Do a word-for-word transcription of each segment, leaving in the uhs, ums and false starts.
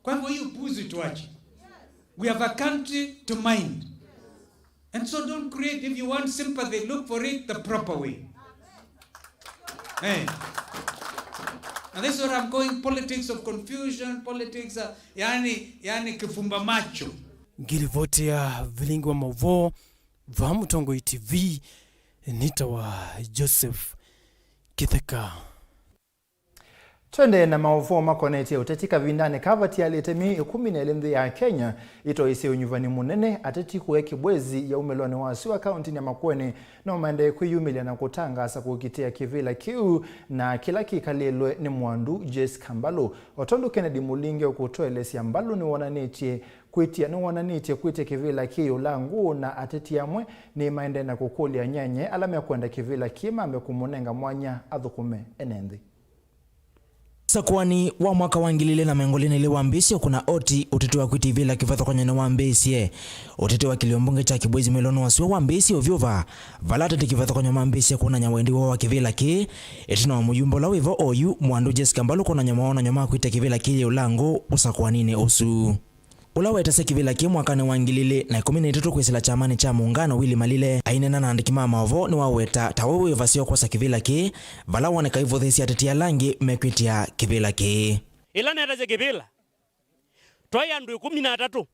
Kwa hivyo hii upuzi tuache. We have a country to mind. And so don't create, if you want sympathy, look for it the proper way. Hey. And this is what I'm calling politics of confusion, politics, uh, yani, yani kifumba macho. Ngiripoti ya vilingi wa mauvoo va Mũtongoi T V, nĩtawa Joseph Kĩtheka. Twendee na maũvoo makonetye ũteti. Kavindanĩ ka vatialĩte myei ĩkũmi na ĩlĩ nthĩ ya Kenya ĩtoisye ũnyuvani mũnene, ateti kũya Kibwezi ya umĩlonĩ wa sua kaũntĩnĩ ya Makueni no maendee kwĩyumĩlya na kũtangaasa kũkitĩa kĩvĩla kĩu na kĩla kĩkalĩlwe nĩ mwandu Jessica Mbalu. O tondũ Kennedy Mũlinge ũkũtũelesya, Mbalu nĩwonanĩtye kwĩtya, nĩwonanĩtye kwĩtya kĩvĩla kĩ ũlangũ na ateti amwe nĩmaendee na kũkũlya anyanyae ala mekwenda kĩvĩla kĩ mambe kũmũnenga mwanya athũkũme ene nthĩ. Ũsakũani wa mwaka wa ngili ilĩ na mĩongo ĩlĩ na ilĩ wambĩĩsye kũna oti, ũteti wa kwĩtya kĩvĩla kĩvathũkany'o nĩwambĩĩsye. Ũteti wa kĩlio mbunge kya Kibwezi mwĩlonĩ wa sua wambĩĩsye ũvyũva, vala ateti kĩvathũkany'o mambĩĩsye kwonany'a wendi woo wa kĩvĩla kĩĩ, ĩtina wa mũyumbe ũla wĩvo oyu, mwandu Jessica Mbalu kwonany'a mawonany'o ma kwĩtya kĩvĩla kĩĩ ũlangũ ũsakũaninĩ ũsu. Ũla wetasya kĩvĩla kĩĩ mwakanĩ wa ngili ilĩ na ĩkũmi na itatũ kwĩsĩla kyamanĩ kya Mũũngano, Willy Malile, aineena na andĩki ma maũvoo, nĩwaweta ta we wĩ vaseo kwosa kĩvĩla kĩĩ, vala woneka aivũthĩĩsya ateti ala angĩ mekwĩtya kĩvĩla kĩĩ. Ĩla netasya kĩvĩla, twaĩ andũ ĩkũmi na atatũ,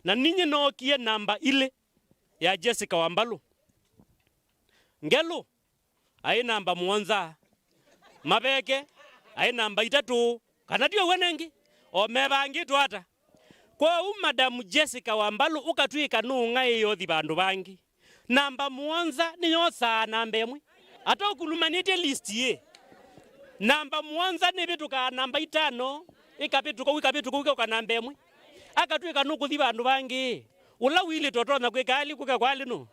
na ninyie nookie namba ilĩ ya Jessica Wambalu. Ngelũ aĩ namba mũonza, Maveke aĩ namba itatũ, kana ti ũw'o nengĩ? O mevangĩtwe ata? Kwoou Madam Jessica Wambalu ũkatw'ĩka nũũng'aĩĩe ũthi vandũ vangĩ. Namba mũonza nĩyosaa namba ĩmwe. Ata ũkulumanĩtye list ĩ, namba mũonza nĩvĩtũkaa namba itano, ĩkavĩtũka ũu, ĩkavĩtũka ũu, ĩkauka namba ĩmwe. Akatw'ĩka nũkũthi vandũ vangĩ. Ũla ũilĩte ũtonya kwĩka alĩ kũka kwa alĩ nũ?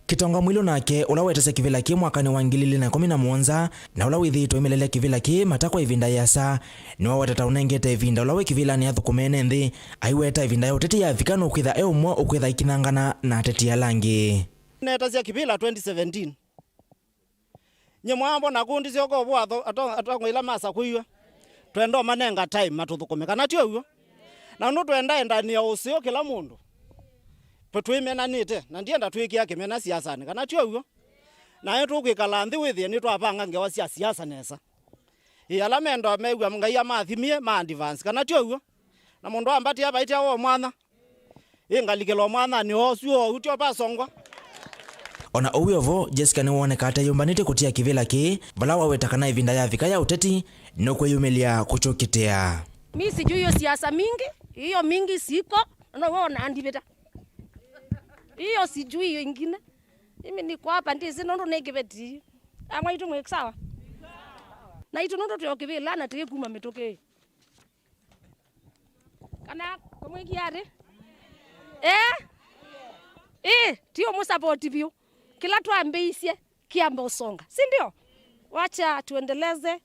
Kĩtonga Mwilũ nake, ũla wetasya kĩvĩla kĩĩ mwakanĩ wa ngili ilĩ na ĩkũmi na mũonza, na ũla wĩthĩĩtwe aimelelya kĩvĩla kĩĩ mata kwa ĩvinda yĩasa, nĩwaweta ta ũnengete ĩvinda ũla wĩ kĩvĩlanĩ athũkũme ene nthĩ. Aiweta ĩvinda ya ũteti yavika, nũkwĩtha e ũmwe ũkwĩtha aikinyangana na ateti ala angĩ. Netasya kĩvĩla twenty seventeen. Nyie mwambona kũndisya ũko ũvũ atongoi ĩla masakũiwe. Twenda ũmanenga time matũthũkũme, kana ti ũw'o? Na nũtwendaendanĩa ũseo kĩla mũndũ. Tũ-, twĩmenanĩte, na ndienda twĩkĩa kĩmena siasanĩ, kana ti ũw'o? Naĩ tũkwĩkala nthĩ wĩthĩe nĩtwavanga ngewa sya siasa nesa. Ĩ, ala menda mew'a Ngai amathimie ma advance, kana ti ũw'o? Na mũndũ ambatĩa vaitya wo mwanya. Ĩ ngalikĩlo mwanyanĩ osu o ũtyo pasongwa. O na ũu wĩ o vo, Jessica nĩwoneka ateyũmbanĩtye kũtia kĩvĩla kĩĩ, vala waweta kana ĩvinda yavika ya ũteti nũkwĩyumĩlya kũkyũkitĩa. Mi sijui hiyo siasa mingi, hiyo mingi siko, no wewe unandivita. Hiyo sijui hiyo ingine. Mimi niko hapa ndisi nũndũ nĩ kĩveti. Amwe itu mwĩ sawa. Na itu nũndũ tũyo kĩvĩla na tĩkuma mĩtũkĩ. Kana kũmwĩkia atĩ? Eh? Ĩ, ti ũmũsapoti vyũ. Kĩla twambĩisye kĩamba ũsonga, si ndio? Wacha tuendeleze.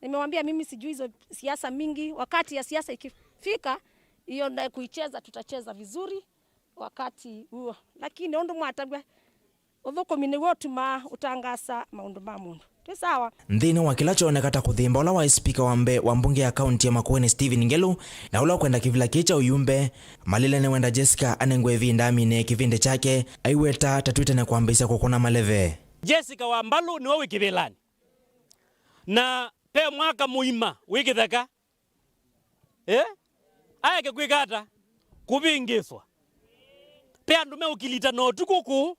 Nimewambia mimi sijui hizo siasa mingi. Wakati ya siasa ikifika, hiyo na kuicheza, tutacheza vizuri wakati huo. Lakini ũndũ mwatavw'a, ũthũkũmi nĩw'o ũtumaa ũtangaasa maũndũ ma mũndũ. Twĩ sawa? Nthĩnĩ wa kĩla kyoneka ta kũthĩmba, ũla waĩ spika wa mbee wa mbunge ya kaunti ya Makueni, Stephen Ngelũ, na ũla ũkwenda kĩvĩla kĩĩ kya ũyumbe, Malile nĩwenda Jessica anengwe ĩvinda aminĩe kĩvĩndĩ kyake, aiweta ta twĩ tene kwambĩĩsya kũkũna maleve. Jessica Wambalu nĩwe wĩ kĩvĩlanĩ, na ve mwaka mũima wĩ kĩtheka. Eh? Aeke kwĩka ata? Kũvĩngĩswa. Ve andũ meũkilita na ũtukũ kũũ.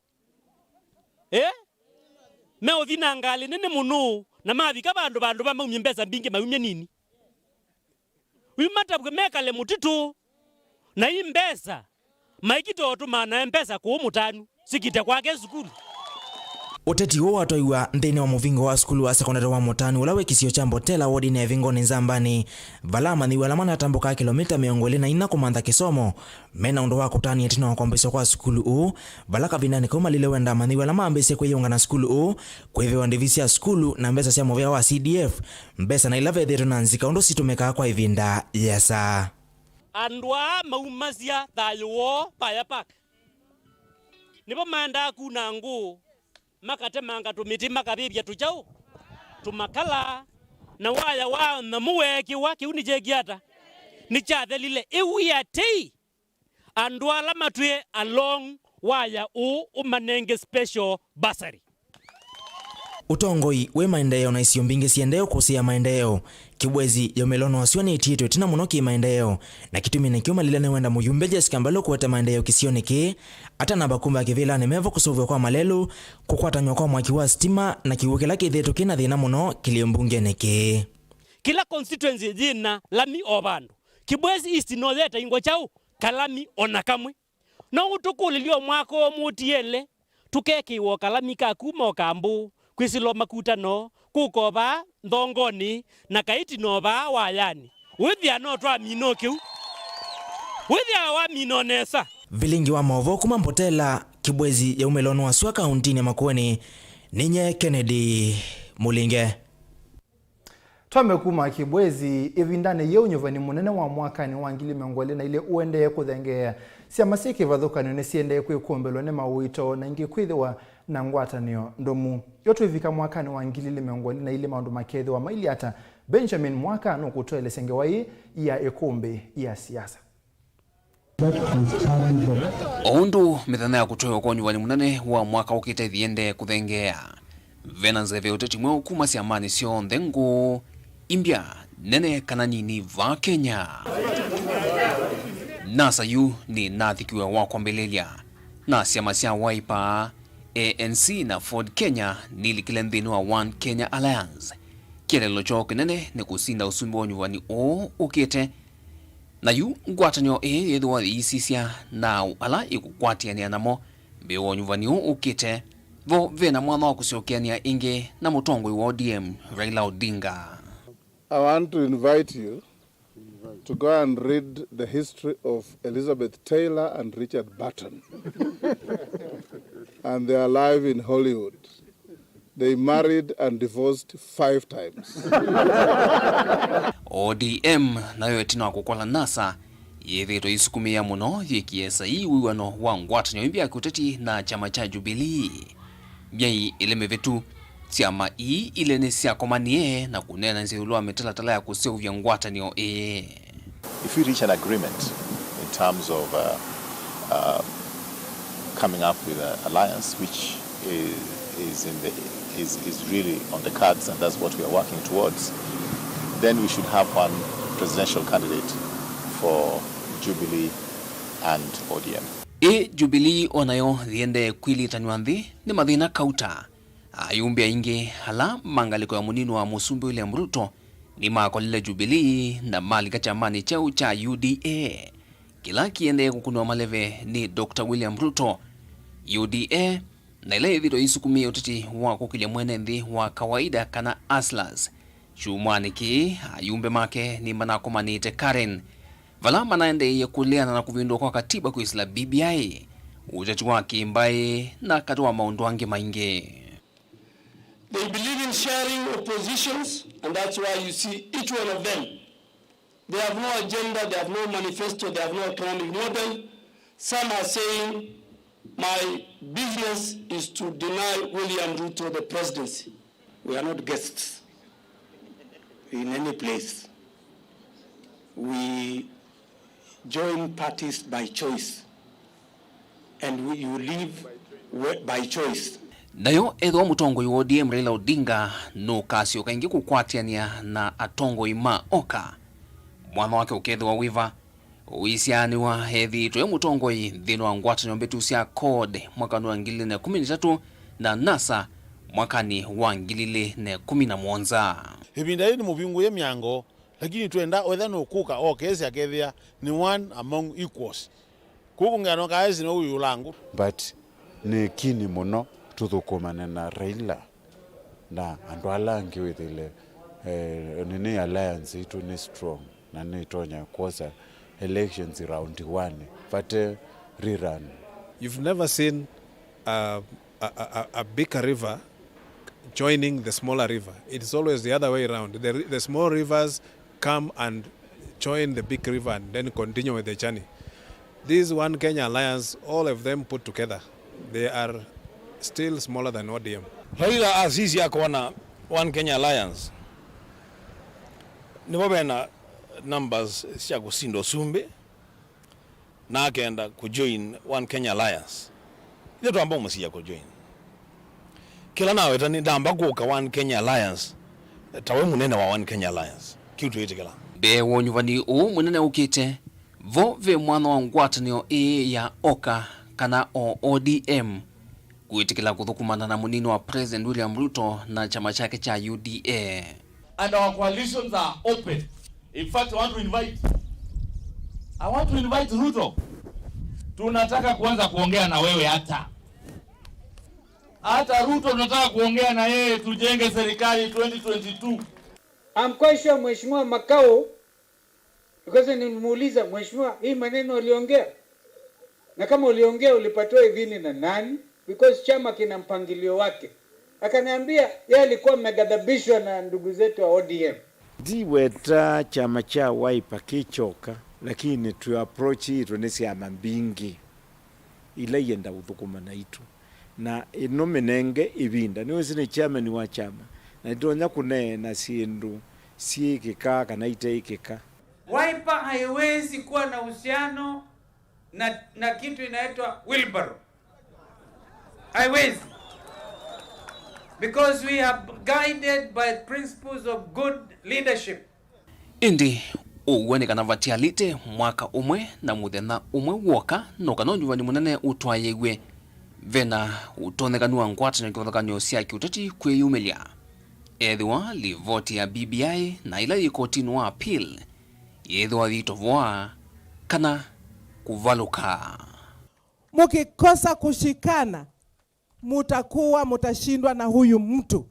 Eh? Meũthi na ngalĩ nene mũno, na mavika vandũ, vandũ va maumye mbesa mbingĩ, maumye nini. Yu matavw'e mekale mũtitũ, na i mbesa maikita ũtũmaa na mbesa kũũ Mũtanu. Sikite kwake sukulu. Ũteti ũũ watwaiwa nthĩnĩ wa mũvingo wa sukulu wa sekondalĩ wa Mũtanu, ũla wĩ kĩsio kya Mbotela, wodinĩ ya Ĩvingoni Nzambanĩ, vala amanyĩw'a ala manatambũkaa kĩlomita mĩongo ĩlĩ na inya kũmantha kĩsomo, me na ũndũ wa kũtanĩa ĩtina wa kwambĩĩsya kwa sukulu ũũ, vala kavindanĩ kau Malile wenda amanyĩw'a ala mambĩĩsye kwĩyĩunga na sukulu ũũ, kwĩvĩwa ndivi sya sukulu na mbesa sya mũvea wa C D F, mbesa na ila vethĩĩtwe na nzika ũndũ sitũmĩkaa kwa ĩvinda yĩasa. Andũ aa maumasya thayũ woo Fire Park. Nĩvo maendaa kuna ngũ, makatemanga tũmĩtĩ, makavĩvya tũkyaũ, tũmakala, na waya wa nyamũ weekĩwa, kĩu nĩkyeekie ata? Nĩkyathelile. Ĩu ĩatei andũ ala matwĩe along waya ũũ ũmanenge special bursary. Ũtongoi wĩ maendeeo na isio mbingĩ siendee ũkũsĩĩa maendeeo. Kĩbwezi yaumĩlwa nĩ wasyo nĩtiĩtwe ĩtina mũno kĩ-maendeeo, na kĩtumi nĩkyo malila nĩwenda mũyumbe Jessica Mbalũ kũete maendeeo kĩsionĩ kĩĩ, atanamba kumba kĩvĩlanĩ mevo kũseũvw'a kwa malelũ, kũkwatanw'a kwa mwaki wa sitima na kĩw'ũ kĩla kĩthĩĩtwe kĩ na thĩna mũno kĩlĩ mbungenĩ kĩĩ. Kĩla constituency yĩna lami o vandũ. Kibwezi East no yetaingwa kyaũ kalami o na kamwe? No ũtũkũlĩlye o mwaka ũũ mũtiele, tũkekĩĩwa o kalami ka kuma o Kambũ, kwĩsĩla o Makutano, kũka o vaa Nthongonĩ, na kaĩtina o vaa Wayanĩ. Wĩthĩa no twamina o kĩu? Wĩthĩawa wamina o nesa. Vilingi wa maũvoo kuma Mbotela, Kibwezi yaumĩlwa nĩ wasyo kauntinĩ ya Makueni. Ninye Kennedy Mũlinge. Twambe kuma Kibwezi, ĩvindanĩ yĩu, ũnyuvani mũnene wa mwakanĩ wa ngili mĩongo ĩlĩ na ilĩ ũendee kũthengeea. Syama syĩ kĩvathũkany'o nĩsiendee kwĩkũmbĩlwa nĩ mauito na ingĩ kwĩthĩwa na ngwatanĩo ndũmu. Yo twĩvika mwakanĩ wa ngili ilĩ mĩongo ĩlĩ na ilĩ, maũndũ makeethĩwa mailyĩ ata? Benjamin Mwaka nũkũtũelesya ngewa ĩĩ ya ĩkũmbĩ ya siasa. O ũndũ mĩthenya ya kũtwaĩwa kwa ũnyuvani mũnene wa mwaka ũkĩte ĩthiendee kũthengeea, ve na nzeve ũteti mweũ kuma syamanĩ syonthe ngũũ, imbya, nene kana nini vaa Kenya. NASA yu nĩnathikiwe wa kwambĩlĩlya, na syama sya Wiper, A N C na Ford Kenya nilikile nthĩnĩ wa One Kenya Alliance. Kĩeleelo kyoo kĩnene nĩ kũsinda ũsumbĩ wa ũnyuvani ũũ ũkĩte. Na yu ngwatanĩo ĩĩ yĩthĩwa yĩisisya naaũ ala ĩkũkwatĩanĩa namo mbee wa ũnyuvani ũũ ũkĩte, vo ve na mwanya wa kũsyokeanĩa ĩngĩ na mũtongoi wa O D M, Raila Odinga. I want to invite you to go and read the history of Elizabeth Taylor and Richard Burton. And they are alive in Hollywood. They married and divorced five times. O D M nayo ĩtina wa kũkola NASA yĩthĩĩtwe ĩisukumĩĩa mũno yĩkĩe saii wĩw'ano wa ngwatanĩo ĩmbi ya kĩũteti na kyama kya Jubilee. Myei ĩlĩ mĩvĩtu, syama ii ilĩ nĩsyakomanie na kũneenanĩsya ĩũlũ wa mĩtalatala ya kũseũvya ngwatanĩo ĩĩ. If we reach an agreement in terms of, uh, uh, coming up with an alliance which is, is, in the, is, is really on the cards and that's what we are working towards, then we should have one presidential candidate for Jubilee and O D M. Ĩ Jubilee o nayo yĩendee kwilitanw'a nthĩ nĩ mathĩna kauta. Ayumbe aingĩ ala ma ngalĩko ya mũnini wa Mũsumbĩ William Ruto nĩmakolile Jubilee na malika kyamanĩ kyeũ kya U D A, kĩla kĩendee kũkunwa maleve nĩ Doctor William Ruto. U D A na ĩla yĩthĩtwe ĩisukumĩe ũteti wa kũkĩlya mwene nthĩ wa kawaida kana hustlers. Kyumwanĩ kĩĩ, ayumbe make nĩmanakomanĩte Karen, vala manaendeeie kũleana na kũvĩndũa kwa katiba kwĩsĩla B B I, ũteti wa kĩmbaĩ, na katĩ wa maũndũ angĩ maingĩ. They believe in sharing oppositions, and that's why you see each one of them. They have no agenda, they have no manifesto, they have no economic model. Some are saying, my business is to deny William Ruto the presidency. We are not guests in any place. We join parties by choice. And we, you leave by choice. Nayo ethĩwa mũtongoi wa O D M Raila Odinga nũkasyoka ĩngĩ kũkwatĩanĩa na atongoi ma oka, mwanya wake ũkethĩwa wĩva? Ũisyaanĩwa ethĩĩtwe e mũtongoi nthĩnĩ wa ngwatanĩo mbĩtu sya CORD mwakanĩ wa ngili ilĩ na ĩkũmi na itatũ na NASA mwakanĩ wa ngili ilĩ na ĩkũmi na mũonza. Ĩvinda yĩĩ nĩmũvingũĩe myango, lakini twenda wetha nũkũka oke esi akethĩa nĩ one among equals. Kũu kũngĩ anokaa esi no ũyũlangũ. But nĩ kini mũno tũthũkũmane na Raila na andũ ala angĩ wĩthĩle, eh, nini alliance itũ nĩ strong na nĩtonya kwosa elections round one. But, eh, rerun. You've never seen a, a, a, a bigger river joining the smaller river. It's always the other way around. The, the small rivers come and join the big river and then continue with the journey. This One Kenya Alliance, all of them put together, they are still smaller than O D M. Raila asisya akona One Kenya Alliance nĩvo vena Numbers sya kũsinda ũsumbĩ, na akenda kũjoin One Kenya Alliance. Ithe twamba ũmũsiĩa kũjoin. Kĩla naweta nĩ ndamba kũka One Kenya Alliance, ta we mũnene wa One Kenya Alliance. Kĩu twĩtĩkĩla. Mbee wa ũnyuvani ũũ mũnene ũkĩte, vo ve mwanya wa ngwatanĩo ĩĩ ya oka kana o O D M kwĩtĩkĩla kũthũkũmana na mũnini wa President William Ruto na kyama kyake kya U D A. And our coalitions are open. In fact, I want to invite, I want to invite Ruto. Tunataka kuanza kuongea na wewe hata. Hata Ruto tunataka kuongea na yeye tujenge serikali twenty twenty-two. I'm quite sure Mheshimiwa Makau, because nilimuuliza, "Mheshimiwa, hii maneno uliongea? Na kama uliongea, ulipatiwa idhini na nani? Because chama kina mpangilio wake." Akaniambia, yeye alikuwa ameghadhabishwa na ndugu zetu wa O D M. Ndiweta kyama kya Wiper kĩ kyoka, lakini tũ approach itũ nĩ syama mbingĩ ila ienda ũthũkũma naitũ. Na ĩno mĩnenge ĩvinda. Nĩwĩsĩ nĩ chairman wa kyama, na nĩtonya kũneena syĩndũ syĩkĩkaa kana iteĩkĩka. Wiper haiwezi kuwa na uhusiano na, na kitu inaitwa wheelbarrow. Haiwezi. Because we are guided by principles of good leadership. Ĩndĩ ũw'o nĩ kana vatialĩte mwaka ũmwe na mũthenya ũmwe w'oka no kana ũnyuvani mũnene ũtwaĩĩw'e, ve na ũtonyekanu wa ngwatanĩo kĩvathũkany'o sya kĩũteti kwĩyumĩlya. Ethĩwa livoti ya B B I na ĩla yĩ kotinĩ wa appeal yĩthĩwa yĩitovoa kana kũvalũka. Mkikosa kushikana, mutakuwa, mutashindwa na huyu mtu.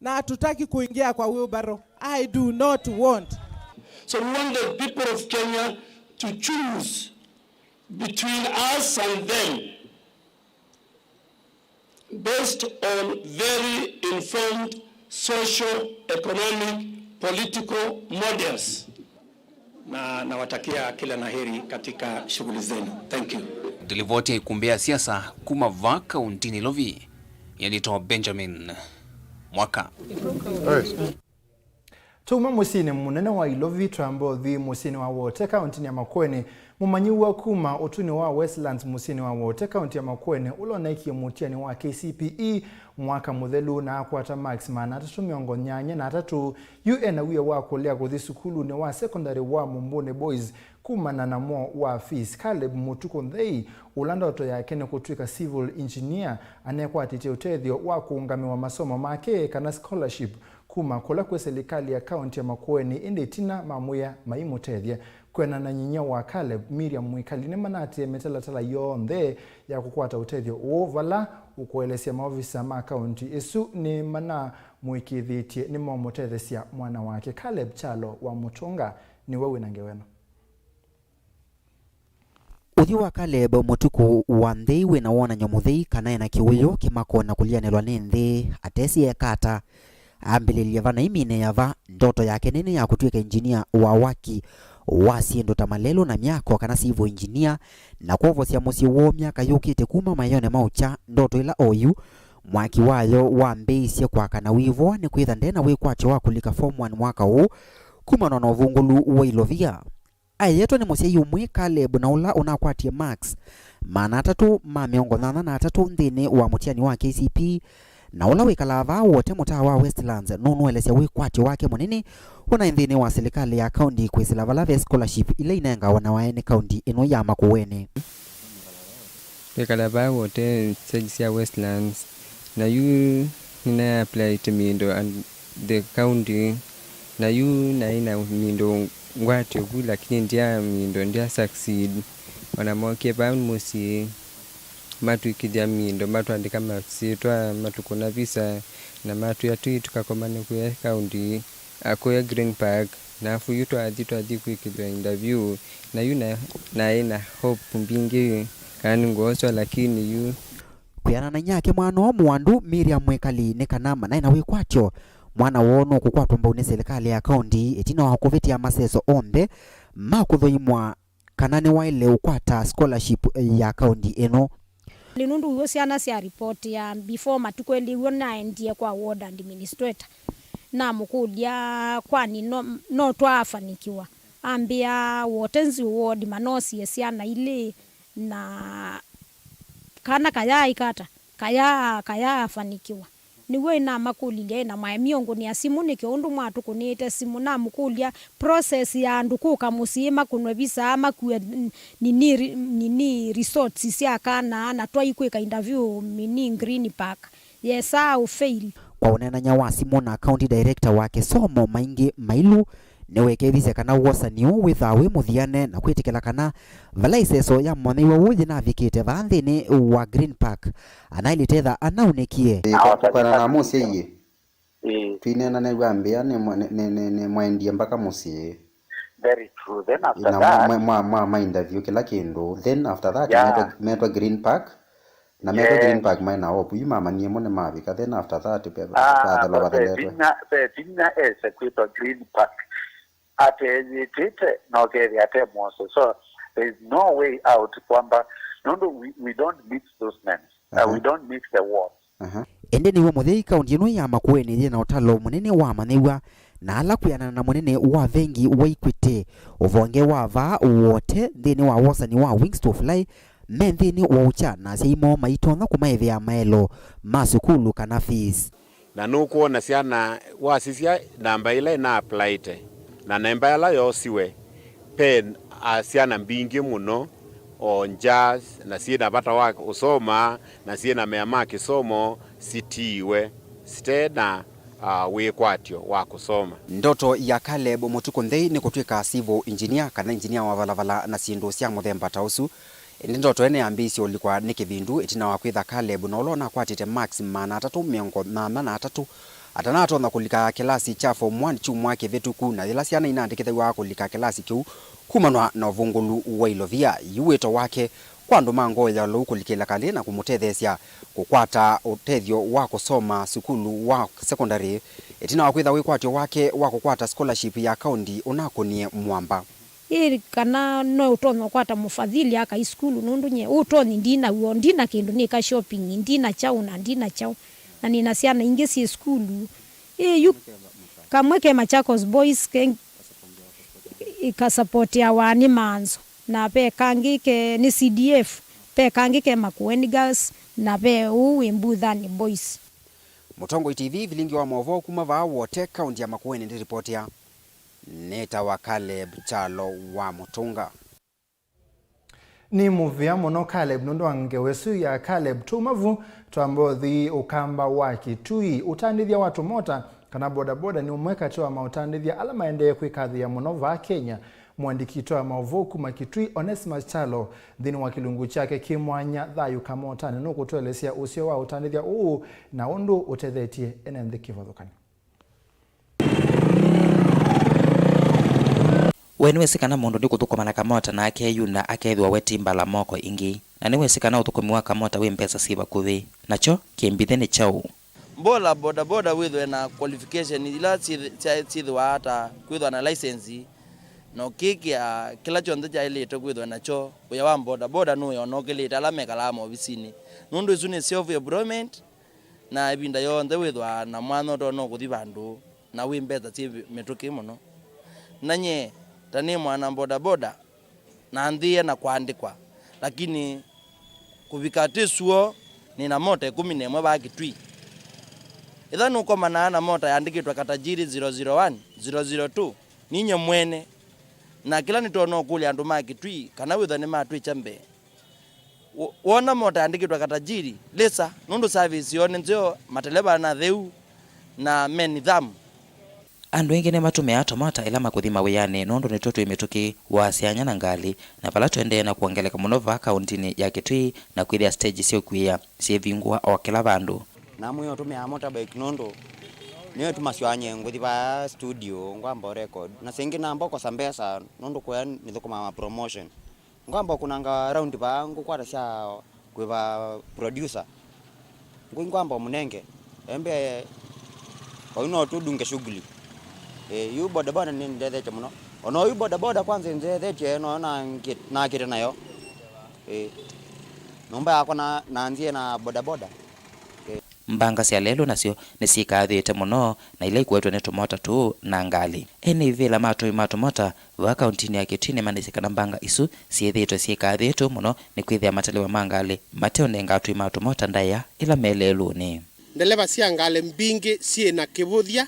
Na hatutaki kuingia kwa wheelbarrow. I do not want. So we want the people of Kenya to choose between us and them based on very informed social, economic, political models. Na nawatakia kila la heri katika shughuli zenu. Thank you. Ndilivoti ya ikumbĩ ya siasa kuma va kaunti Nairobi, yanĩtwa Benjamin Mwaka. Tuma mũsyĩnĩ mũnene wa Ilovi, twambe ũthi mũsyĩnĩ wa Wote, kauntinĩ ya Makueni. Mũmanyĩw'a kuma ũtunĩ wa Westlands mũsyĩnĩ wa Wote, kaunti ya Makueni, ũla ũnaekie mũtiani wa K C P E mwaka mũthelu na akwata marks maana atatũ mĩongo nyanya na atatũ, yu ena wia wa kũlea kũthi sukulunĩ wa sekondalĩ wa Mumbuni Boys kumana na mo wa fees. Caleb Mũtukũ Nthei, ũla ndoto yake nĩ kũtw'ĩka civil engineer, anekwatĩtye ũtethyo wa kũũngamĩwa masomo make kana scholarship kuma kũla kwĩ silikalĩ ya kaunti ya Makueni, ĩndĩ ĩtina mamwĩa maimũtethya. Kwĩanana na nyinyia wa Caleb, Miriam Mwikali, nĩmanaatĩĩe mĩtalatala yonthe ya kũkwata ũtethyo ũũ, vala ũkũelesya maovisa ma kaunti ĩsu nĩmanamũĩkĩĩthĩtye nĩmaũmũtethesya mwana wake. Caleb Kyalo wa Mũtũnga nĩwe wĩ na ngewa ĩno. Ũthyũ wa Caleb Mũtukũ wa Nthei wĩ na wonany'o mũthei kana ena kĩwĩũ kĩmako na kũlianĩlwa nĩ nthĩ atesĩ eka ata. Ambĩlĩlye va na aiminĩĩa va. Ndoto yake nene ya kũtw'ĩka engineer wa waki wa syĩndũ ta malelũ na myako kana civil engineer, na kwovosya mũsyĩ woo myaka yũkĩte kuma maĩonĩ ma ũkya, ndoto ĩla oyu mwaki wayo wambĩĩisye kwaka na wĩvoa nĩ kwĩtha nde na wĩkwatyo wa kũlika form one mwaka ũũ kumana na ũvũngũlu wa ilovia. Aeyetwe nĩ mũsyai ũmwe, Caleb, na ũla ũnakwatie marks maana atatũ ma mĩongo nyanya na atatũ nthĩnĩ wa mũtiani wa K C P E, na ũla wĩkalaa vaa Wote, mũtaa wa Westlands, nũnũelesya wĩkwatyo wake mũnene ũnaĩ nthĩnĩ wa silikalĩ ya kaunti kwĩsĩla vala ve scholarship ila inengawa na wae nĩ kaunti ĩno ya Makueni. Twĩkala vaa Wote, side sya Westlands, na yu nĩnai apply to mĩndũ and the county, na yu naĩ na mĩndũ ngwatyo vu, lakini ndya mĩndũ, ndya succeed. Ona mokie vaa mũsyĩ, matwĩkĩthya mĩndũ, matwandĩka masyĩtwa, matũkũna visa, na matwĩa twĩ tũkakomane kũya county, a, kũya Green Park, na afu yu twathi, twathi kwĩkĩthwa interview, na yu na, naĩ na hope mbingĩ kana nĩngwoswa, lakini yu. Kwĩanana na inyake mwana ũũ mũandu, Miriam Mwikali, nĩ kana manaĩ na wĩkwatyo, mwana woo nũkũkwatwa mbau nĩ silikalĩ ya kaunti ĩtina wa kũvĩtĩa maseso onthe ma kũthoimwa kana nĩwaĩle ũkwata scholarship ya kaunti ĩno. Nũndũ w'o syana sya report ya before matukũ elĩ w'o naendie kwa ward administrator, namũkũlya, "Kwani no, no twaafanikiwa?" Ambĩa Wote Nziũ ward manosie syana ilĩ, na kana kayaaĩka ata, kayaa, kayaafanikiwa. Nĩw'o ĩnamakũlilye ĩna mwae mĩũngũnĩa simũ, nĩkĩ ũndũ mwatũkũnĩĩte simũ? Namũkũlya process ya andũ kũka mũsyĩ makũnwe visa, makue n-, nini, ri-, nini results sya kana, na twai kwĩka interview mini Green Park. Yesa ũfail. Kwa ũneenany'a wa simũ na county director wa kĩsomo Maingi Mailu, nĩweekĩĩthisye kana wosani ũũ wĩthaa wĩ mũthiane na kwĩtĩkĩla kana vala ĩseso ya mũmanyĩw'a ũũ yĩnavikĩte vaa nthĩnĩ wa Green Park, anaĩlĩte etha anaunĩkie. Ĩĩ, kwa, kwa na mũsyĩ iĩ. Ĩĩ. Twineenanĩw'a ambĩa nĩ mwa-, nĩ, nĩ, nĩ, nĩ mwaendie mpaka mũsyĩ. Very true. Then after na mwa-, that, mwa-, mwa-, mwa-, ma interview kĩla kĩndũ. Then after that, yeah, metwa, metwa Green Park. Na metwa, yes, Green Park maĩ na hope. Yu mamanyie mo nĩmavika. Then after that, pe-, ah, vathelwa, so vathelwetwe. Vinya, ve vinya ese kwĩtwa Green Park. Ateyĩtĩte na ũkethĩa ate mwose. So there is no way out kwamba, nũndũ we, we don't mix those names. Uh, we, aha, don't mix the words. Aha. Ĩndĩ nĩw'o mũthei kaũnti ĩno ya Makueni yĩ na ũtalo mũnene wa amanyĩw'a, na ala kwĩanana na mũnene wa vengi wa Equity, ũvonge wa vaa Wote nthĩnĩ wa wosani wa Wings to Fly, me nthĩnĩ wa ũkya na asyai moo maitonya kũmaĩvĩa maelo ma sukulu kana fees. Na nũkwona syana, wasisya namba ĩla ĩna applyĩte na namba ĩla yoosiwe, ve, a, syana mbingĩ mũno o nja, na syĩ na vata wa ũsoma, na syĩ na mea ma kĩsomo, sitiiwe, site na, a, wĩkwatyo wa kũsoma. Ndoto ya Caleb Mũtukũ Nthei nĩ kũtw'ĩka civil engineer kana engineer wa valavala na syĩndũ sya mũthemba ta ũsu. Ĩndĩ ndoto ĩno yambĩĩisye ũlikwa nĩ kĩvindu ĩtina wa kwĩtha Caleb na ũla ũnakwatĩte marks maana atatũ mĩongo nyanya na atatũ atanatonya kũlika kĩlasi kya form one kyumwa kĩvĩtũku, na yĩla syana inaandĩkĩthaw'a kũlika kĩlasi kĩu kumanwa na ũvũngũlu wa ilovia. Yu wĩto wake kwa andũ ma ngoo ya lou kũlikĩla kalĩ na kũmũtetheesya kũkwata ũtethyo wa kũsoma sukulu wa sekondalĩ, ĩtina wa kwĩtha wĩkwatyo wake wa kũkwata scholarship ya kaũnti ũnakũnie mwamba. Ĩ kana no ũtonya ũkwata mũfadhili akai sukulu, nũndũ nyie ũtonyi ndina w'o, ndina kĩndũ nĩka shopping, ndina kyaũ na ndina kyaũ, na nĩna syana ingĩ syĩ sukulu. Ĩ yu kamwe ke Machakos Boys, ke ĩkasapotiawa nĩ Maanzo, na ve kangĩ ke nĩ C D F, ve kangĩ ke Makueni Girls, na ve ũũ wĩ Mbuthani Boys. Mũtongoi T V, vilingi wa maũvoo kuma vaa Wote, kaũnti ya Makueni ndĩripotia. Nĩtawa Caleb Kyalo wa Mũtũnga. Nĩ mũvea mũno Caleb nũndũ wa ngewa ĩsu ya Caleb Tũmavu twa Mbothi, Ũkamba wa Kitui. Ũtandĩthya wa tũmota kana bodaboda nĩ ũmwe katĩ wa maũtandĩthya ala maendee kwĩkathĩĩa mũno vaa Kenya. Mũandĩki witũ wa maũvoo kuma Kitui, Onesmus Kyalo, nthĩnĩ wa kĩlungu kyake kĩ mwanya Thayũ Kamotanĩ, nũkũtũelesya ũseo wa ũtandĩthya ũũ na ũndũ ũtethetye ene nthĩ kĩvathũkany'o. We nĩwĩsĩ kana mũndũ nĩkũthũkũma na kamota na akeyuna akethĩwa we ti mbala moko ĩngĩ? Na nĩwĩsĩ kana ũthũkũmi wa kamota wĩ mbesa syĩ vakuvĩ? Nakyo kĩmbithĩ nĩ kyaũ? Mbola bodaboda wĩthwe na qualification ila syĩth-, sya-, syĩthĩwa ta kwĩthwa na license, na ũkĩkĩa kĩla kyonthe kyaĩlĩte kwĩthwa nakyo. Wĩa wa bodaboda nũĩ ona ũkĩlĩte ala mekalaa maovisinĩ, nũndũ ĩsu nĩ self employment. Na ĩvinda yonthe wĩthwaa na mwanya ũtonya kũthi vandũ, na wĩ mbesa syĩ mĩtũkĩ mũno. Na nyie, ta nĩ mwana bodaboda, nanthĩĩe na kũandĩkwa, lakini kũvika twĩ suo, nĩ na mota ĩkũmi na ĩmwe vaa Kitui. Ĩtha nũkomanaa na mota yandĩkĩtwe Katajiri zero zero one, zero zero two, ninyie mwene, na kĩla nĩtonya ũkũlya andũ ma Kitui kana wĩthwa nĩmatwĩkya mbee. Wo-, wona mota yandĩkĩtwe Katajiri, lĩsa, nũndũ service yoo nĩ nzeo, mateleva na atheu, na me nithamu. Andũ aingĩ nĩmatũmĩaa tũmota ĩla makũthi mawĩanĩ, nũndũ nĩtw'o twĩ mĩtũkĩ, waasya anya na ngalĩ, na vala tũendee na kwongeleka mũno vaa kaũntinĩ ya Kitui, na kwĩthĩa stage sya ũkuĩa syĩvingũa o kĩla vandũ. Namwĩa ũtũmĩaa motorbike nũndũ nĩyo ĩtumasya nyie ngũthi vaa studio ngwamba record, na singĩ namba ũkosa mbesa nũndũ kũya nĩthũkũmaa ma promotion. Ngwamba kũnanga round vaa ngũkwata sya kwĩva producer. Ngũi ngwamba ũmũnenge. Embe, oyu no tũdunge shughuli. Ĩĩ, yu bodaboda nĩndethetye mũno. Ona oyu bodaboda kwanza ĩndethetye, no nangĩ-, nakĩte nayo. Ĩĩ. Nyũmba yakwa na, nanzie na bodaboda. Ĩĩ. Mbanga sya lelũ nasyo nĩsyĩkaathĩte mũno na ila ikuetwe nĩ tũmota tũũ na ngalĩ. Ene ivĩla ma atũi ma tũmota vaa kauntinĩ ya Kitui nĩmanĩsye kana mbanga isu syĩthĩĩtwe syĩkaathĩtwe mũno nĩ kwĩthĩa mateleva ma ngalĩ mateũnenga atũi ma tũmota ndaĩa ĩla me lelũnĩ. Ndeleva sya ngalĩ mbingĩ syĩ na kĩvũthya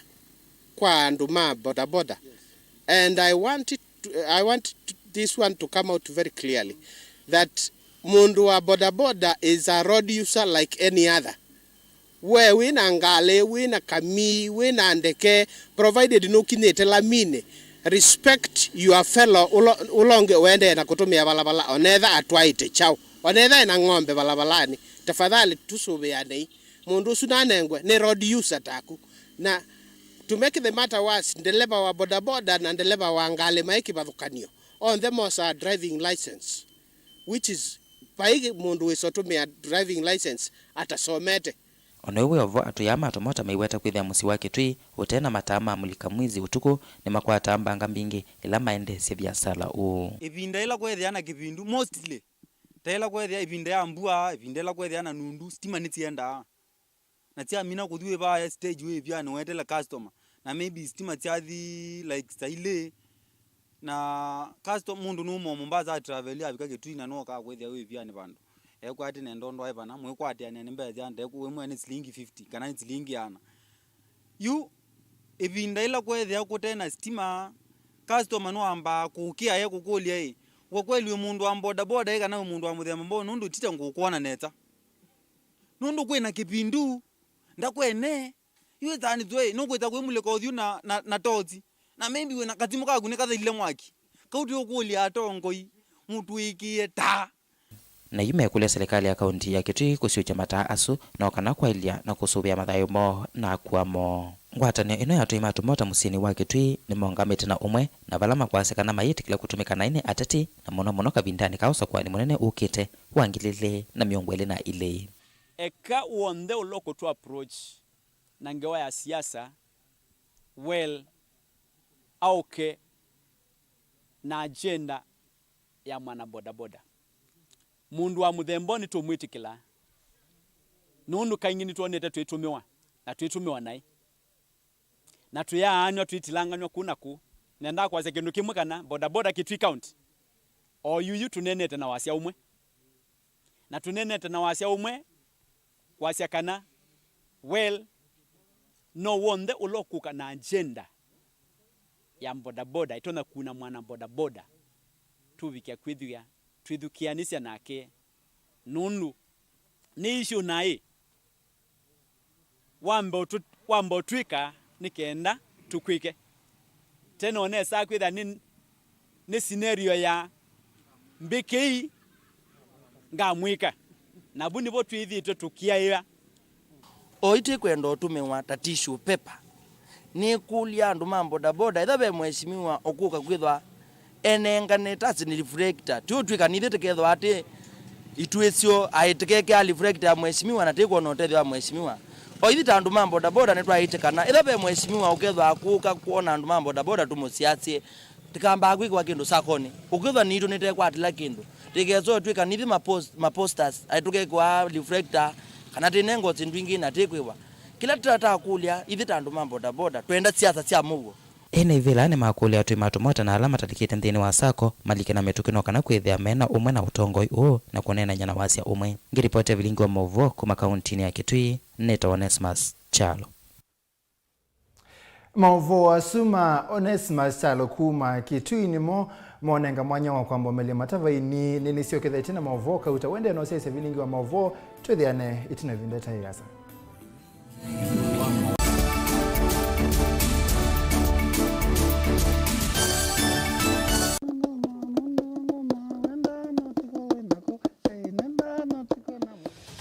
kwa andũ ma bodaboda. And I want it to, I want to, this one to come out very clearly that mũndũ wa bodaboda is a road user like any other. We wĩ na ngalĩ, wĩ na kamii, wĩ na ndeke, provided nũkinyĩte laminĩ, respect your fellow ũla, ũla ũngĩ ũendee na kũtũmĩa valavala, onetha atwaĩte kyaũ, onetha ena ng'ombe valavalanĩ. Tafadhali tũsũvĩanei. Mũndũ ũsu nanengwe nĩ road user taku. Na to make the matter worse, ndeleva wa bodaboda na ndeleva wa ngalĩ maĩ kĩvathũkanio. Onthe mosaa driving license, which is, vai mũndũ wĩsa ũtũmĩa driving license atasomete. O na ĩu wĩ o vo, atũi aa ma tũmota maiweta kwĩthĩa mũsyĩ wa Kitui ũte na mataa ma mulika mwizi ũtukũ nĩmakwataa mbanga mbingĩ ĩla maendeesye viasala ũũ. Ĩvinda ĩla kwethĩa na kĩvindu, mostly, ta ĩla kwethĩa ĩvinda ya mbua, ĩvinda ĩla kwethĩa na nundu, sitima nĩsyendaa. Na syamina kũthi wĩ vaa stage wĩ ĩvyanĩ weetele customer, na maybe sitima syathi, like, saa ilĩ, na custom-, mũndũ nũuma o Mombasa atraveli avika Kitui na nũka kwĩthĩa wĩ ĩvyanĩ vandũ. Ekwatĩ nenda ũndũ aĩ vana, mwĩkwatĩanĩa nĩ mbesa sya ndeke, wĩ mwene silingi fifty kana nĩ silingi ana. Yu, ĩvinda ĩla kwethĩa kũte na sitima, customer nũambaa kũkĩa e kũkũlya ĩ, kwa kweli wĩ mũndũ wa bodaboda ĩ kana wĩ mũndũ wa mũthemba mboo, nũndũ tita ngũkwona nesa. Nũndũ kwĩ na kĩvindu, ndakwene, yu ĩtanĩtwe ĩ, nũkwĩta kwĩmulĩka ũthyũ na, na, na tosi. Na maybe wĩ na katimũ kaku nĩkathelile mwaki. Kau twĩũkũlya atongoi, mũtwĩkĩe ta. Na yu mekũlya silikalĩ ya kaunti ya Kitui kũsyũkya mataa asu no kana kwaĩlya na kũsũvĩa mathayũ moo na akua moo. Ngwatanĩo ĩno ya atũi ma tũmota mũsyĩnĩ wa Kitui nĩmaũngamĩte na ũmwe, na vala makwasya kana mayĩtĩkĩla kũtũmĩka naĩ nĩ ateti, na mũno mũno kavindanĩ ka ũsakũanĩ mũnene ũkĩte wa ngili ilĩ na mĩongo ĩlĩ na ilĩ. Eka w'onthe ũla ũkũtũ approach na ngewa ya siasa, well, aũke na agenda ya mwana bodaboda. Mũndũ wa mũthemba ũũ nĩtũmwĩtĩkĩla, nũndũ kaingĩ nĩtwonete twĩtũmĩwa, na twĩtũmĩwa naĩ. Na twĩyaanw'a, twĩtilanganw'a kũu na kũu. Nendaa kwasya kĩndũ kĩmwe kana bodaboda Kitui County, o yuyu tũneenete na wasya ũmwe. Na tũneenete na wasya ũmwe kwasya kana, well, no w'onthe ũla ũkũka na agenda ya bodaboda ĩtonya kuna mwana bodaboda, tũvikĩa kwĩthwĩa twĩthukĩanĩsya nake, nũndũ nĩ issue naĩ wambe ũtũ-, wambe ũtwĩka nĩ kenda tũkwĩke. Tene ũnesaa kwĩthĩa nĩ, nĩ scenario ya mbĩkĩi ngamwĩka. Na vu nĩvo twĩthĩĩtwe tũkĩaĩa. Oĩ twĩkwenda ũtũmĩwa ta tissue paper. Nĩkũlya andũ ma bodaboda, ethĩwa ve mheshimiwa ũkũka kwĩthwa enengane ta sini reflector, ti ũtw'ĩka nithyĩ tũkethwa atĩ itwĩsyo aĩ tũkekea reflector ya mheshimiwa na tĩkwona ũtethyo wa mheshimiwa. O ithyĩ ta andũ ma bodaboda nĩtwaĩtĩkana, ethĩwa ve mheshimiwa ũkethwa akũka kwona andũ ma bodaboda tũmũsiasye, tũkambaa kwĩkĩwa kĩndũ sakonĩ. Ũkwĩthwa nitũ nĩtekwatĩla kĩndũ. Tĩkesa ũtw'ĩka nithyĩ ma post-, ma posters, aĩ tũkekĩwa reflector, kana tĩnengwa syĩndũ ingĩ na tĩkwĩwa. Kĩla tũtatakũlya, ithyĩ ta andũ ma bodaboda, twenda siasa sya mũuo. Ene ivĩla nĩmakũlya atũi ma tũmota na ala matalikĩte nthĩnĩ wa sacco malike na mĩtũkĩ no kana kwĩthĩa me na ũmwe na ũtongoi ũũ na kũneenany'a na wasya ũmwe. Ngĩripotĩa vilingi wa maũvoo kuma kauntinĩ ya Kitui, nĩtawa Onesmus Kyalo. Maũvoo asu ma Onesmus Kyalo kuma Kitui nĩmo monenga mwanya wa kwambomelya matavainĩ. Nĩnĩsyokethetye na maũvoo kauta. Wendee no syaisya vilingi wa maũvoo, twĩthĩane ĩtina ĩvinda ĩtaĩ ĩasa.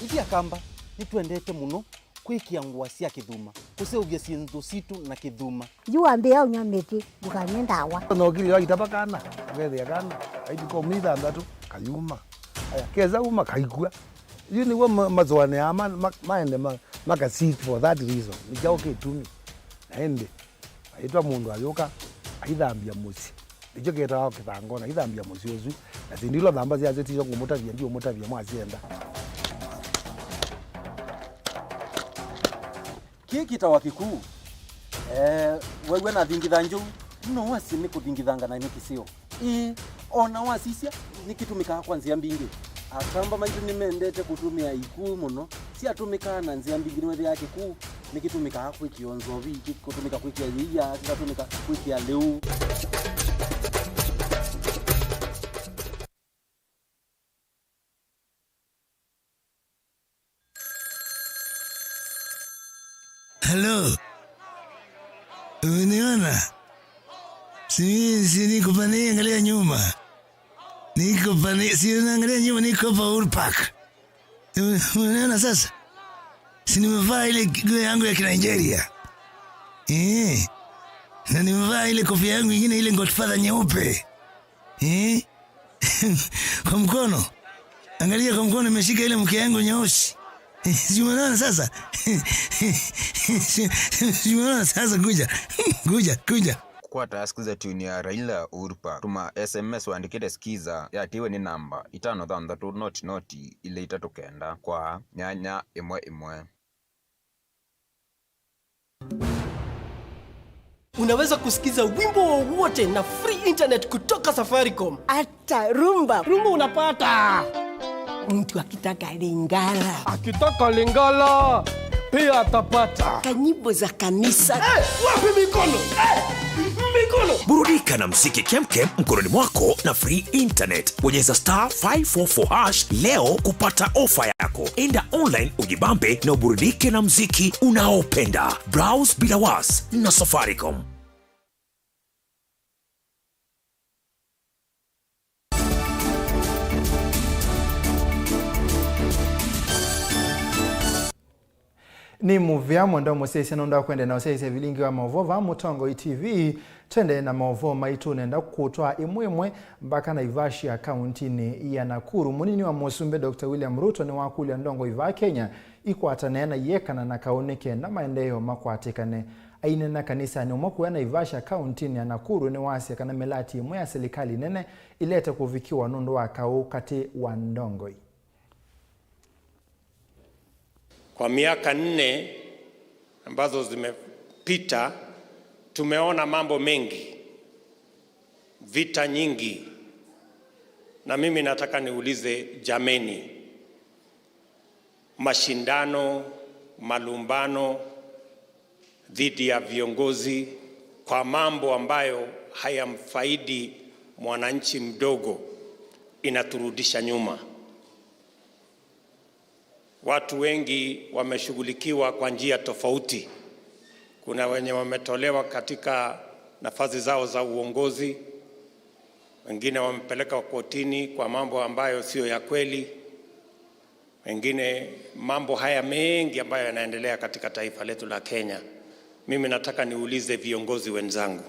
Ithyĩ Akamba nĩtwendete mũno kwĩkĩa ngũa sya kĩthuma, kũseũvya syĩndũ sitũ na kĩthuma. Yu wambĩĩa ũnyw'a mĩtĩ, ndũkanywe ndawa. Nokili waitava kana, ũkethĩa kana, aitũka ũmĩ ithanthatu, kayuma. Aya, kesa uma, kaikw'a. Yu nĩw'o ma-, masũanĩaa ma-, ma-, maende ma-, maka seek for that reason. Nĩ kyaũ kĩtumi? Na ĩndĩ, aitwa mũndũ ayũka, aithambya mũsyĩ. Nĩkyo kĩtawa kĩthangona, aithambya mũsyĩ ũsu. Na syĩndũ ila ũthamba syasyo tisyo ngũmũtavya, ndiũmũtavya mwasyenda. Kĩĩ kĩtawa kĩkuu. Eh, wew'a nathingitha njũu, no wasye nĩ kũthingithanga na nĩ kĩseo. Ĩĩ, o na wasisya, nĩkĩtũmĩkaa kwa nzĩa mbingĩ. Akamba maitũ nĩmendete kũtũmĩa ikuu mũno. Syatũmĩkaa na nzĩa mbingĩ, nĩwethĩaa kĩkuu nĩkĩtũmĩkaa kwĩkĩa nzovi, kĩkũtũmĩka kwĩkĩa yĩia, kĩkatũmĩka kwĩkĩa lĩu. Halo. Umeniona? Si, si niko pale, angalia nyuma. Niko pale, si unaangalia nyuma, niko hapa Uhuru Park. Ume-, umeniona sasa? Si nimevaa ile nguo yangu ya Kinigeria. Eh. Na nimevaa ile kofia yangu ingine, ile Godfather nyeupe. Eh? Kwa mkono. Angalia kwa mkono, nimeshika ile mke yangu nyeusi. Si umeona sasa? Si, si umeona sasa? Kuja. Kuja, kuja. Kũkwata skiza tune ya Raila Uhuru Park, tũma S M S wandĩkĩte skiza yatiwe nĩ namba itano thanthatũ noti noti ilĩ itatũ kenda kwa nyanya ĩmwe ĩmwe. Unaweza kusikiza wimbo wowote na free internet kutoka Safaricom. Hata rumba. Rumba unapata. Mtu akitaka Lingala. Akitaka Lingala, pia atapata. Kanyimbo za kanisa. Eh, wapi mikono? Eh, mikono. Burudika na mziki kemkem mkononi mwako na free internet. Bonyeza star five four four hash leo kupata ofa yako. Enda online ujibambe na uburudike na mziki unaopenda. Browse bila was na Safaricom. Nĩ mũvea mwendwa mũsyaĩĩsya nũndũ wa kũendeea na ũsyaĩĩsya vilingi wa maũvoo vaa Mũtongoi T V. Tũendee na maũvoo maitũ, nenda kũtwaa ĩmwe ĩmwe mpaka Naivasha kauntinĩ ya Nakuru. Mũnini wa mũsumbĩ Doctor William Ruto nĩwakũlya ndongoi vaa Kenya ikwatanĩe na iekana na kaũ nĩ kenda maendeeo makwatĩkane. Aineena kanisanĩ ũmwe kũya Naivasha kauntinĩ ya Nakuru nĩwasya kana mĩlati ĩmwe ya silikalĩ nene ilete kũvikĩwa nũndũ wa kaũ katĩ wa ndongoi. Kwa miaka nne ambazo zimepita, tumeona mambo mengi, vita nyingi, na mimi nataka niulize, jameni, mashindano, malumbano dhidi ya viongozi kwa mambo ambayo hayamfaidi mwananchi mdogo inaturudisha nyuma. Watu wengi wameshughulikiwa kwa njia tofauti. Kuna wenye wametolewa katika nafasi zao za uongozi, wengine wamepelekwa kotini kwa mambo ambayo sio ya kweli, wengine, mambo haya mengi ambayo yanaendelea katika taifa letu la Kenya. Mimi nataka niulize viongozi wenzangu,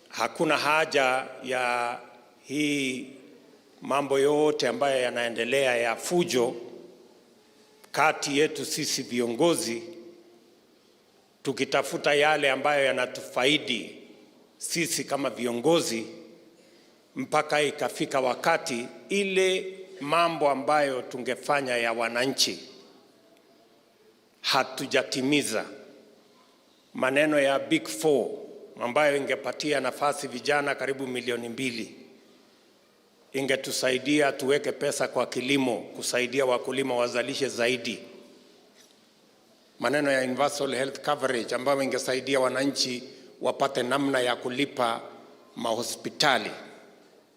hakuna haja ya hii mambo yote ambayo yanaendelea ya fujo kati yetu sisi viongozi, tukitafuta yale ambayo yanatufaidi sisi kama viongozi, mpaka ikafika wakati ile mambo ambayo tungefanya ya wananchi hatujatimiza. Maneno ya Big Four ambayo ingepatia nafasi vijana karibu milioni mbili, ingetusaidia tuweke pesa kwa kilimo, kusaidia wakulima wazalishe zaidi. Maneno ya universal health coverage ambayo ingesaidia wananchi wapate namna ya kulipa mahospitali.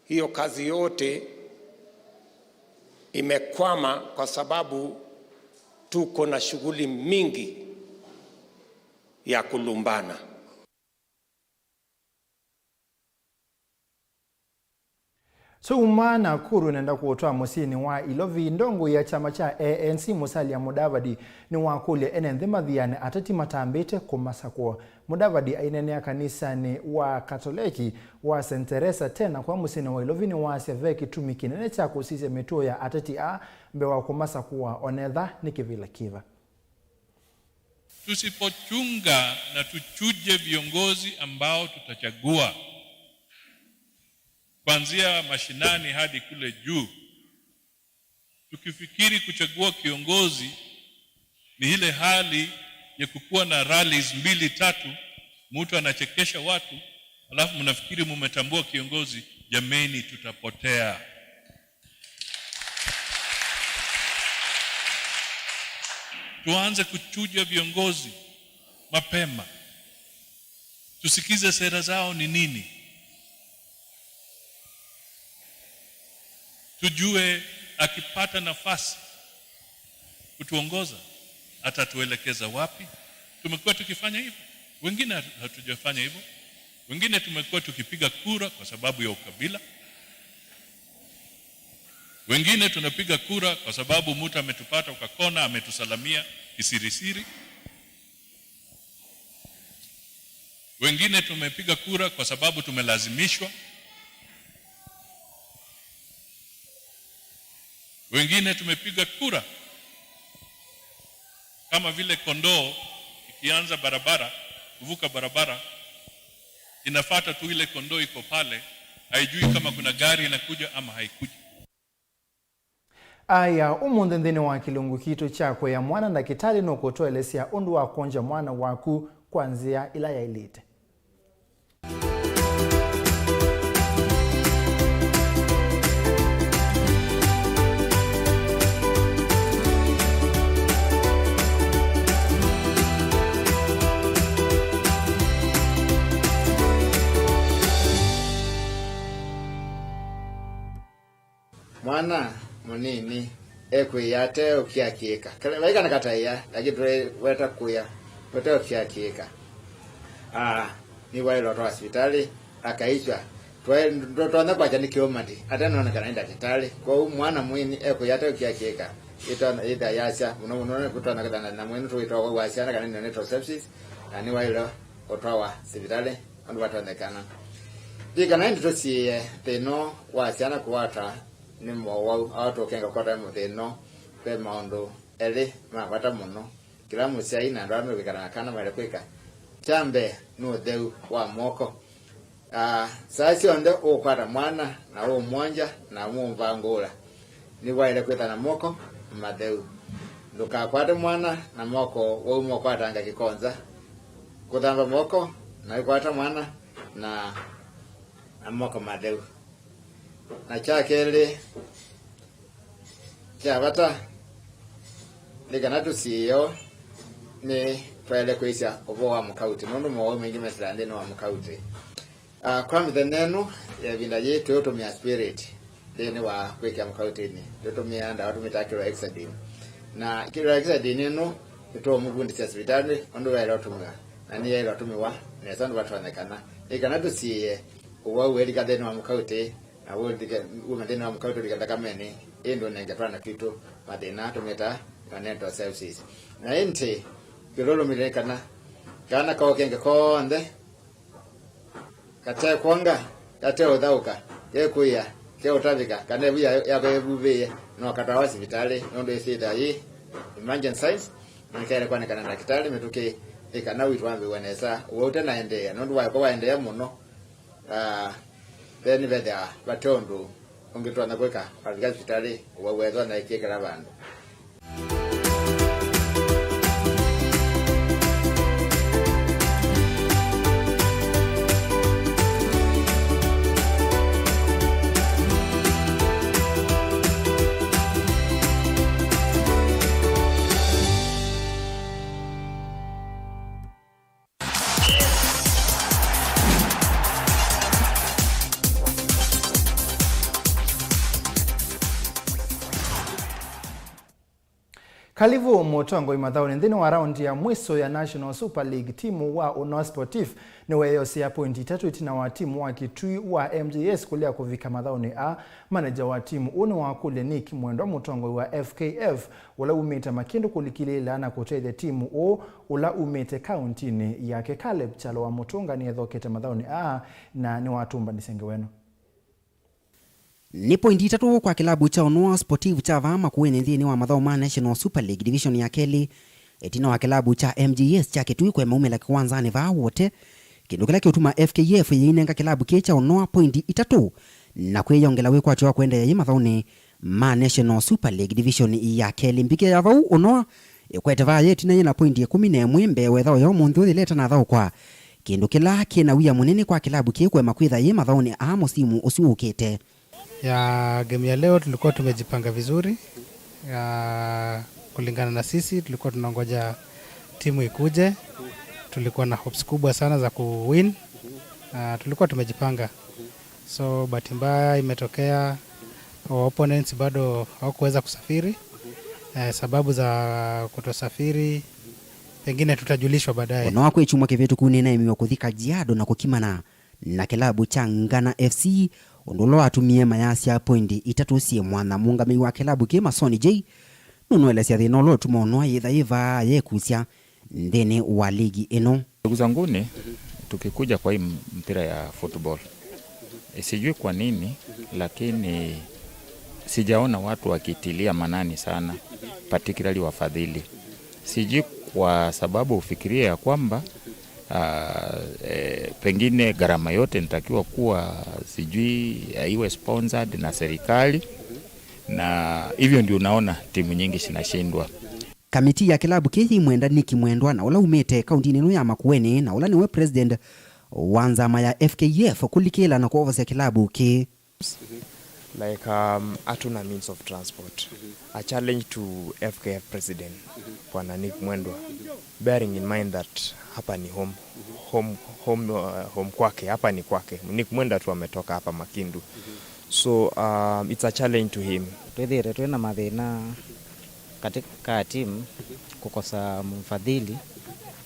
Hiyo kazi yote imekwama kwa sababu tuko na shughuli mingi ya kulumbana. Tũuma Nakuru nenda kũũtwaa mũsyĩnĩ wa Ilovi. Ndongoi ya kyama kya A N C Musalia Mudavadi nĩwakũlya ene nthĩ mathiane ateti matambĩte kũmasakũa. Mudavadi aineenea kanisanĩ wa Katoleki wa Saint Teresa tena kwa mũsyĩnĩ wa Ilovi nĩwasya ve kĩtumi kĩnene kya kũsisya mĩtuo ya ateti aa mbee wa kũmasakũa onetha nĩ kĩvĩla kĩva. Tusipochunga na tuchuje viongozi ambao tutachagua, kuanzia mashinani hadi kule juu, tukifikiri kuchagua kiongozi Ni ile hali ya kukuwa na rallies mbili tatu, mtu anachekesha watu, alafu mnafikiri mumetambua kiongozi. Jameni, tutapotea. Tuanze kuchuja viongozi mapema. Tusikize sera zao ni nini. Tujue akipata nafasi kutuongoza, atatuelekeza wapi. Tumekuwa tukifanya hivyo. Wengine hatu-, hatujafanya hivyo. Wengine tumekuwa tukipiga kura kwa sababu ya ukabila. Wengine tunapiga kura kwa sababu mtu ametupata kwa kona, ametusalamia kisirisiri. Wengine tumepiga kura kwa sababu tumelazimishwa. Wengine tumepiga kura kama vile kondoo ikianza barabara, kuvuka barabara, inafuata tu ile kondoo iko pale, haijui kama kuna gari inakuja ama haikuji. Aya, ũmũnthĩ nthĩnĩ wa kĩlungu kitũ kya kũea mwana, ndakĩtalĩ nũkũtũelesya ũndũ wa kwongya mwana waku kwa nzĩa ĩla yaĩlĩte. Mwana mũnini ekwĩĩa ate ũkiakiĩka. Kale-, vai kana kataĩa, lakini tũiweta kũya, tũte ũkiakiĩka. Ah, nĩwaĩlwe ũtwawa sivitalĩ, akaiswa. Twaĩ-, ndũtonya kwakya nĩ kĩũmati, atenonekana nĩ ndakĩtalĩ. Kwoou mwana mũnini ekwĩĩa ate ũkiakiĩka, ĩtonya yĩthĩa yasya, mũno mũno nĩkũtonya kwĩthana na mwĩnũ tũwĩtawa wa syana kana neonatal sepsis, na nĩwaĩlwe ũtwawa sivitalĩ. Andũ vatonyekana. Ndikana ĩndĩ tũsiĩe thĩna wa syana kũwata nĩ mowau, ao tũkenga kũkwata nĩ thĩna, ve maũndũ elĩ ma vata mũno kĩla mũsyai na andũ ala mekwĩkala na kana maĩle kwĩka. Kya mbee nĩ ũtheu wa moko. Ah, saa syonthe ũũkwata mwana na ũũmwongya na ũmũvangũũla, nĩwaĩle kwĩthwa na moko matheu. Ndũkakwate mwana na moko wauma ũkwatanga kĩkonza. Kũthamba moko na ũkwata mwana na, na moko matheu. Na kya kelĩ, kya vata nĩ kana tũsiĩo nĩ twaĩle kwĩsya ũvoo wa mũkautĩ, nũndũ mowau maingĩ mesĩlaa nthĩnĩ wa mũkautĩ. Ah, kwa mĩthenya ĩno ya ĩvinda yĩĩ, tũũtũmĩa spirit nthĩnĩ wa kwĩkĩa mũkautĩnĩ. Tũtũmĩaa ndawa tũmĩtaa chlorhexidine. Na chlorhexidine ĩno nĩtũũmũvundĩsya sivitalĩ ũndũ yaĩle ũtũmĩwa, na nĩyaĩle ũtũmĩwa nesa ũndũ vatonyekana. Nĩ kana tũsiĩe ũwau wĩlika nthĩnĩ wa mũkautĩ, na wũlike-, wume nthĩnĩ wa mũkautĩ ũlike nthakamenĩ, ĩndĩ ũnenge twana twitũ mathĩna tũmĩtaa neonatal sepsis. Na ĩndĩ kĩlũlũmile nĩ kana kana kaũ kengĩ konthe kate kwonga, kate ũthaũka, ke kũĩa, ke ũtavĩka, kana ĩvu ya, yako ĩvuvĩĩe, no katwawa sivitalĩ, nũndũ ĩsyĩthaa yĩ emergent signs, na nĩkaĩle kwanĩka na ndakĩtalĩ mĩtũkĩ ĩ kana witũ wambĩĩw'a nesa, ũwau ũtenaendeea, nũndũ waĩkwa waendeea mũno, ah, then vethĩawa vate ũndũ ũngĩ tũtonya kwĩka, wavika sivitalĩ, ũwau wethwa na ĩkĩkĩla vandũ. Kalivu mũtongoi mathaũnĩ. Nthĩnĩ wa raundi ya mwiso ya National Super League, timu wa Ũnoa Sportif nĩweeyosea pointi itatũ ĩtina wa timu wa Kitui wa M J S kũlea kũvika mathaũnĩ aa. Manager wa timu ũũ nĩwakũlya Nick Mwendwa, mũtongoi wa F K F, ũla wumĩte Makĩndũ kũlikĩlĩĩla na kũtethya timu ũũ ũla umĩte kauntinĩ yake. Caleb Kyalo wa Mũtũnga nĩethokete mathaũnĩ aa na nĩwatũmbanisye ngewa ĩno. Nĩ pointi itatũ kwa kĩlabu kya Ũnoa Sportive kya vaa Makueni nthĩnĩ wa mathaũ ma National Super League Division ya kelĩ, ĩtina wa kĩlabu kya M J S kya Kitui kũema umĩla kĩwanzanĩ vaa Wote, kĩndũ kĩla kĩũtuma F K F yĩinenga kĩlabu kĩĩ kya Ũnoa pointi itatũ na kwĩyongela wĩkwatyo wa kũendeea yĩ mathaũnĩ ma National Super League Division ya kelĩ. Mbikĩa ya vau, Ũnoa Ĩkwete vaa yĩ ĩtina yĩ na poindi ĩkũmi na ĩmwe mbee wa ĩthau ya ũmũnthĩ ũyũ yĩla ĩtanathaũkwa, kĩndũ kĩla kĩ na wia mũnene kwa kĩlabu kĩĩ kũema kwĩtha yĩ mathaũnĩ aa mũsimu ũsu ũkĩte. Ya game ya leo tulikuwa tumejipanga vizuri. Ya kulingana na sisi, tulikuwa tunangoja timu ikuje. Tulikuwa na hopes kubwa sana za kuwin. Ah, tulikuwa tumejipanga. So, bahati mbaya imetokea, our opponents bado hawakuweza kusafiri. Eh, sababu za kutosafiri, pengine tutajulishwa baadaye. Ona wakwa ĩkyumwa kĩvĩtũku nĩnaemiwe kũthi Kajiado na kũkimana na kĩlabu kya Ngana F C, ũndũ ũla watumie mayasya poindi itatũ syĩ mwanya. Mũũngamĩi wa kĩlabu kĩĩ Masoni J nũnũelesya thĩna ũla ũtuma ũnoa yĩtha yĩ vaa yekusya nthĩnĩ wa ligi ĩno. Ndugu zanguni, tukikuja kwa hii mpira ya football, eh, sijui kwa nini, lakini sijaona watu wakitilia manani sana, particularly wafadhili. Sijui kwa sababu ufikirie ya kwamba, ah, eh, pengine gharama yote inatakiwa kuwa sijui, eh, iwe sponsored na serikali, na hivyo ndio unaona timu nyingi zinashindwa. Kamiti ya kĩlabu kĩĩ yĩimwenda Nick Mwendwa, na ũla umĩte kauntinĩ ĩno ya Makueni, na ũla nĩwe president wa nzama ya F K F, kũlikĩla na kwovosya kĩlabu kĩĩ. Like, um, hatuna means of transport. A challenge to F K F president, Bwana Nick Mwendwa. Bearing in mind that hapa ni home, home, home, uh, home kwake, hapa ni kwake. Nick Mwendwa tu ametoka hapa Makindu. So, um, it's a challenge to him. Twĩthĩĩte twĩ na mathĩna katika timu kũkosa mfadhili.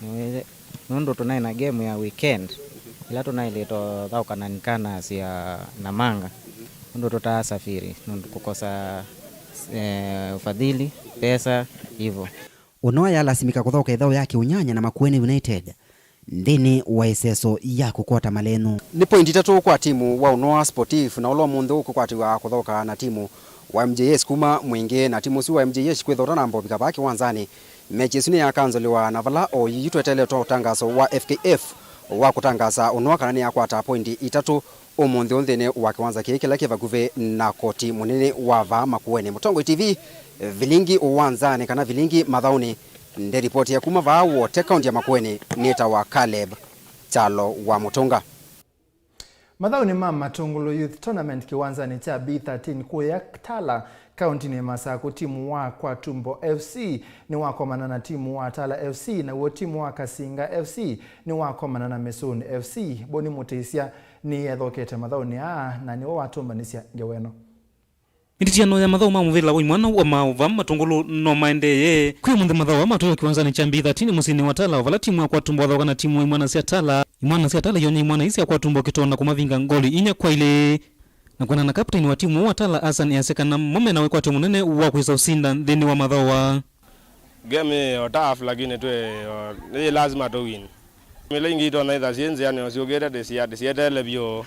Nĩ-, nũndũ tũnaĩ na game ya weekend, ĩla tũnaĩlĩte ũthaũka na Nkanas ya Namanga, nũndũ tũtaasafiri, nũndũ kũkosa, eh, ufadhili, pesa, hivyo. Ũnoa yalasimika kũthaũka ĩthau ya kĩũnyanya na Makueni United nthĩnĩ wa ĩseso ya kũkwata malenũ. Nĩ poindi itatũ kwa timu wa Ũnoa Sportif, na ũla ũmũnthĩ ũkũkwatĩwa kũthaũka na timu wa M J S kuma Mwingĩ, na timu ũsu wa M J S kwĩthota na mbovika vaa kĩwanzanĩ. Mechi ĩsu nĩyakanzũlĩwa na vala o yu tweteletwa ũtangaso wa F K F wa kũtangasa Ũnoa kana nĩyakwata poindi itatũ ũmũnthĩ ũũ nthĩnĩ wa kĩwanza kĩĩ kĩla kĩ vakuvĩ na koti mũnene wa vaa Makueni. Mũtongoi T V, vilingi ũwanzanĩ kana vilingi mathaũnĩ. Nde ripoti ya kuma vaa Wote, kaunti ya Makueni, nĩtawa Caleb Kyalo wa Mũtũnga. Mathaũnĩ ma Matũngũlũ Youth Tournament kĩwanzanĩ kya B thirteen kũya Tala, kauntinĩ ya Masakũ, timu wa Kwatumbo F C nĩwakomana na timu wa Tala F C, naw'o timu wa Kasinga F C nĩwakomana na Mĩsũnĩ F C. Boni Mũtĩsya nĩethokete mathaũnĩ aa na nĩwe watũmbanĩsya ngewa ĩno. Mĩtiano ya mathaũ ma mũvĩla wa imwana wa maũva Matũngũlũ no maendee. Kwĩ ũmũnthĩ mathaũ aa matwĩwa kĩwanzanĩ kya B thirteen mũsyĩnĩ wa Tala, o vala timu ya Kwatumbo wathaũka na timu ya imwana sya Tala. Imwana sya Tala ionie imwana ii sya Kwatumbo kĩtoo na kũmavinga ngoli inya kwa ilĩ. Na kwĩana na kapteni wa timu wa Tala, Hassan, easya kana mo mena wĩkwatyo mũnene wa kwĩsa ũsinda nthĩnĩ wa mathaũ aa. Game ĩ o tough, lakini twĩ o, nĩ lazima tũ win. Mĩla ingĩ itonya itha syĩ nzĩanĩ, o syũkĩte tĩsia-, tĩsyeteele vyũ,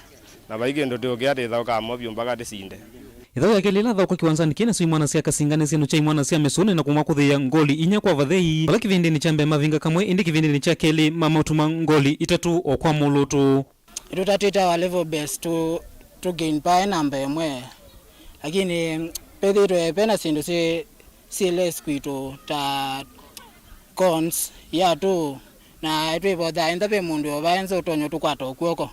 na vai kĩndũ tũũkĩa tĩthaũka mo vyũ mpaka tĩsinde. Ĩthaũ ya kelĩ ĩla yathaũkwa kĩwanzanĩ kĩĩ nasyo imwana sya Kasinga nĩ syĩndũ kya imwana sya Mĩsũnĩ na kũmakũthĩĩa ngoli inya kwa vathei, vala kĩvĩndĩnĩ kya mbee mavinga kamwe, ĩndĩ kĩvĩndĩnĩ kya kelĩ mamatuma ngoli itatũ o kwa mũlũtũ. Nĩtũtatĩte our level best to, to gain pae namba ĩmwe, lakini vethĩĩtwe ve na syĩndũ syĩ, syĩ less kwitũ ta cons ya tũ, na twĩvotha entha ve mũndũ o vaenza ũtonya ũtũkwata ũkw'oko,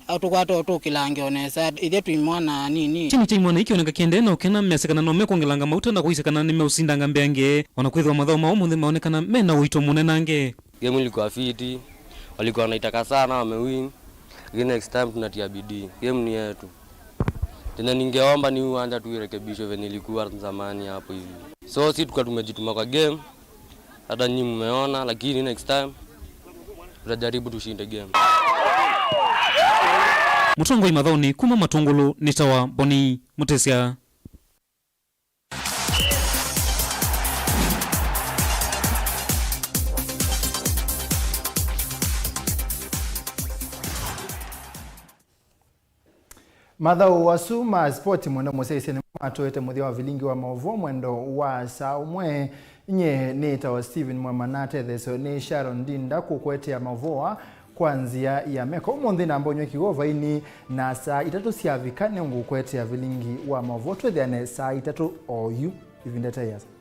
atũkwata ũtũkĩlange o nesa ithyĩ twĩ mwana nini. Kyeni kya imwana ikĩoneka kĩendee na ũkena, measya kana no mekwongelanga mauta na kũisya kana nĩmeũsindanga mbeange, o na kwĩthĩwa mathaũ ma ũmũnthĩ maonekana me na ũito mũnenange. Game ilikuwa fiti, walikuwa wanaitaka sana, wamewin. Lakini next time tunatia bidii. Game ni yetu. Tena ningeomba ni uwanja tu irekebishwe venye ilikuwa zamani hapo hivi. So si tuka tumejituma kwa game. Hata nyinyi mmeona, lakini next time tutajaribu tushinde game. Mũtongoi mathaũnĩ kuma Matũngũlũ nĩtawa Boni Mũtĩsya. Mathaũ asu ma spoti mũno mũsyaĩĩsye nĩmo matũete mũthya wa vilingi wa maũvoo mwendo wa saa ũmwe. Nyie nĩtawa Stephen Mwema, natetheeswe nĩ Sharon Ndinda kũkũetea maũvoo aa kwa nzĩa ya meko. Ũmũnthĩ namba ũnyw'e kĩw'ũ vainĩ, na saa itatũ syavika nĩngũkũetea vilingi wa maũvoo. Twĩthĩane saa itatũ oyu ĩvinda ta yĩasa.